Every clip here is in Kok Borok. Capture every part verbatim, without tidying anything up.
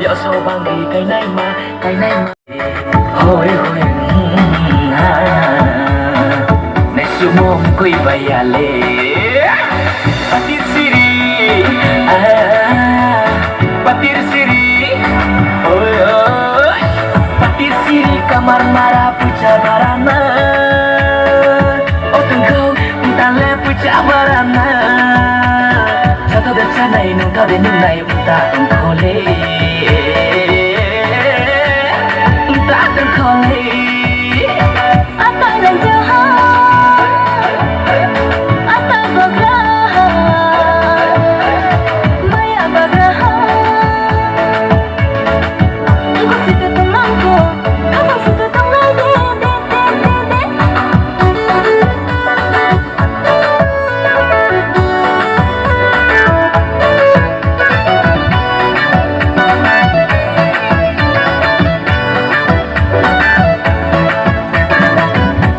Yaso bangwi kainai ma, kainai ma. Hoi, hoi, mm, ha. Nesumong koi bayale. Patir siri, ah, patir siri. Hoi, hoi. Patir siri kamar mara pucha barana. Otongkho, tale pucha barana. Sato de chanai, nung tade nung nai. Ta tongkhole, ta tongkhole. Ata nang jaha, ata bagraha, maya bagraha. Iko sita tongmangko, iko sita tongmangko.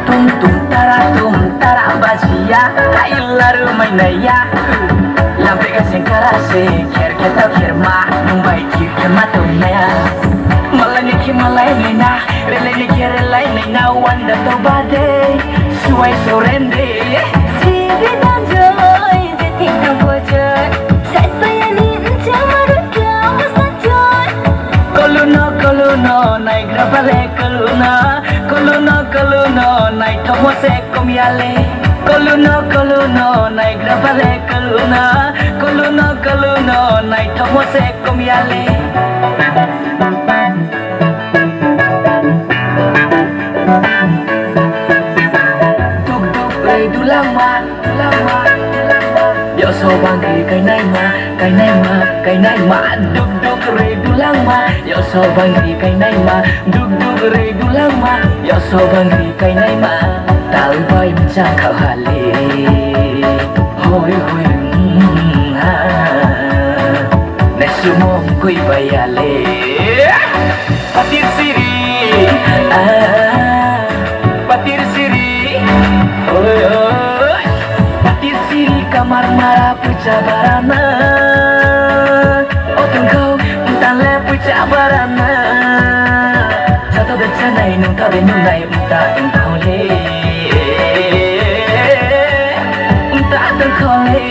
Tum tum tara tum tara bajiya, kaila rumai naiya. Lampe ka sengkara se, kher khe tau kher ma, nung bai kir khe ma tong naya. Malai ni khe malai ni na, relai ni khe relai ni na, wanda to bade, suai surrender. Sigi danjoi, je thik nang bojoi, sai sai ani nchama rukla masanjoi. Koluno, koluno, naigra bale koluno, koluno, koluno, naithok mo se komyale. Koluno, koluno, naigra bale koluno, koluno, koluno, naithok mo se komyale. Duk duk oi dulangma, dulangma, dulangma. Yaso bangwi kainai ma, kainai ma, kainai ma. Duk duk oi dulangma, yaso bangwi kainai ma. Duk duk oi dulangma, yaso bangwi kainai ma. Tal bai mchang khao hali. Hoi hoi, mm, ha. Nesumong koi bayale. Patir siri, ah, patir siri, oi, oi. Patir siri kamar mara pucha barana. Otongkho, tale pucha barana. Sato de chanai, nung tade nung nai, ta tongkhole. Ta tongkhole.